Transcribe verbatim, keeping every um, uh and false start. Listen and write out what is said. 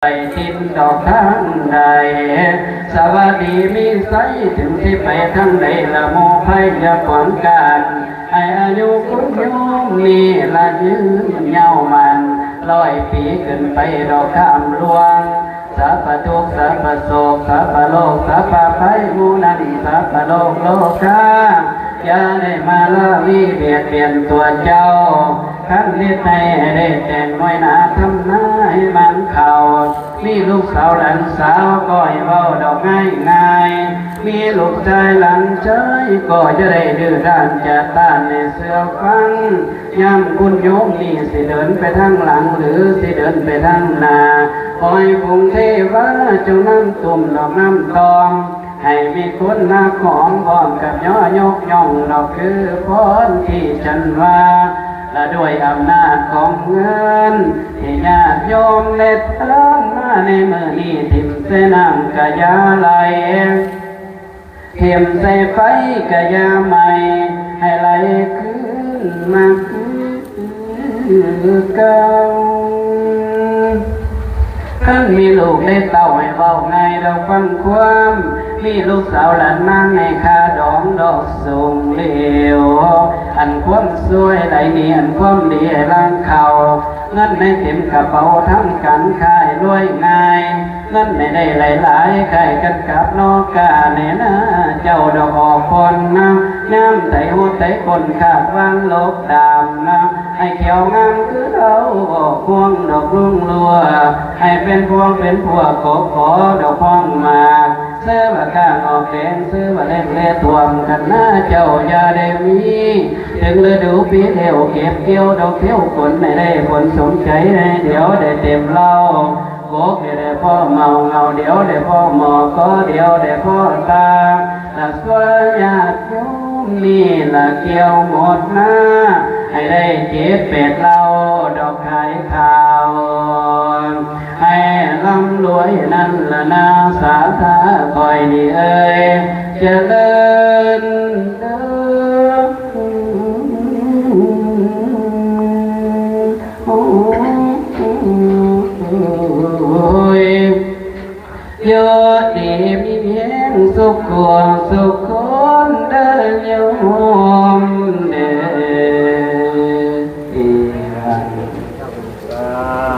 ไปทินดอกทางใด สวัสดีมีไสถึงที่ไปทางใดละหมู่ไพอย่าขวางกัน ให้อายุคุณโยมนี่ละยืนยาวมัน ร้อยปีขึ้นไปดอกคำหลวง สัพพทุกข์สัพพโศกสัพพโรคสัพพภัยหมู่นั้นสัพพโลกโลกา อย่าได้มาละวีเบียดเบียนตัวเจ้า คันเฮ็ดให้ได้แต่งหน่วยหนาทำนาให้มันเข้า มีลูกสาวหลานสาวก็ให้เว้าดอกง่ายง่าย มีลูกชายหลานชายก็จะได้ดื้อด้านจะต้านในเสือฟัง ยามคุณโยมนี่สิเดินไปทางหลังหรือสิเดินไปทางหน้า ขอให้ผงเทวาจงนำตุ่มดอกน้ำตอง ให้มีคนนักหอมพร้อมกับย่อยกย่องดอกคือพรที่ฉันว่า และด้วยอำนาจของเงิน ที่ญาติโยมเล็ดเพิ่มมาในมือนี้ถิ่มใส่น้ำกะยาไหล เทียมใส่ไฟกะยาใหม่ ให้ไหลคืนมาคือเก่า คันมีลูกได้เต้าให้เว้าง่ายเราฟังความ มีลูกสาวหลานนางในคาดองดอกสูงเหลว อันความสวยไหลนี้อันความดีให้ล้างเขา เงินในเต็มกระเป๋าทั้งกันขายรวยง่าย เงินไม่ได้หลายๆขายกันกับนอกกาในหน้า เจ้าดอกออกพรนะ น้ำไตหัวไตคนขาดวางโลกดามนะ ให้เขียวงามคือเราออกพวงดอกลุงลัว ให้เป็นพวงเป็นพวกกบขอดอกพองหมาก ซื้อว่าก้างออกแดง ซื้อว่าแรงแลท่วมกันหน้าเจ้าอย่าได้มี ถึงฤดูปีเดียวเก็บเกี่ยวดอกเที่ยวฝนให้ได้ผลสมใจให้เดี๋ยวได้เต็มเล่า โกกเดี๋ยวได้พ่อเมาเงาเดี๋ยวได้พ่อหมอก็เดี๋ยวได้พ่อตา ละส่วนญาติโยมนี่ละเกี่ยวหมดมา ให้ได้เจ็ดแปดเหล่าดอกขายข้าว ให้ร่ำรวยนั่นละนาสาธาคอยดีเอ้ย เจริญเด้อ โอ้ย อยู่ดีมีแฮงสุขสุขคนเด้อโยม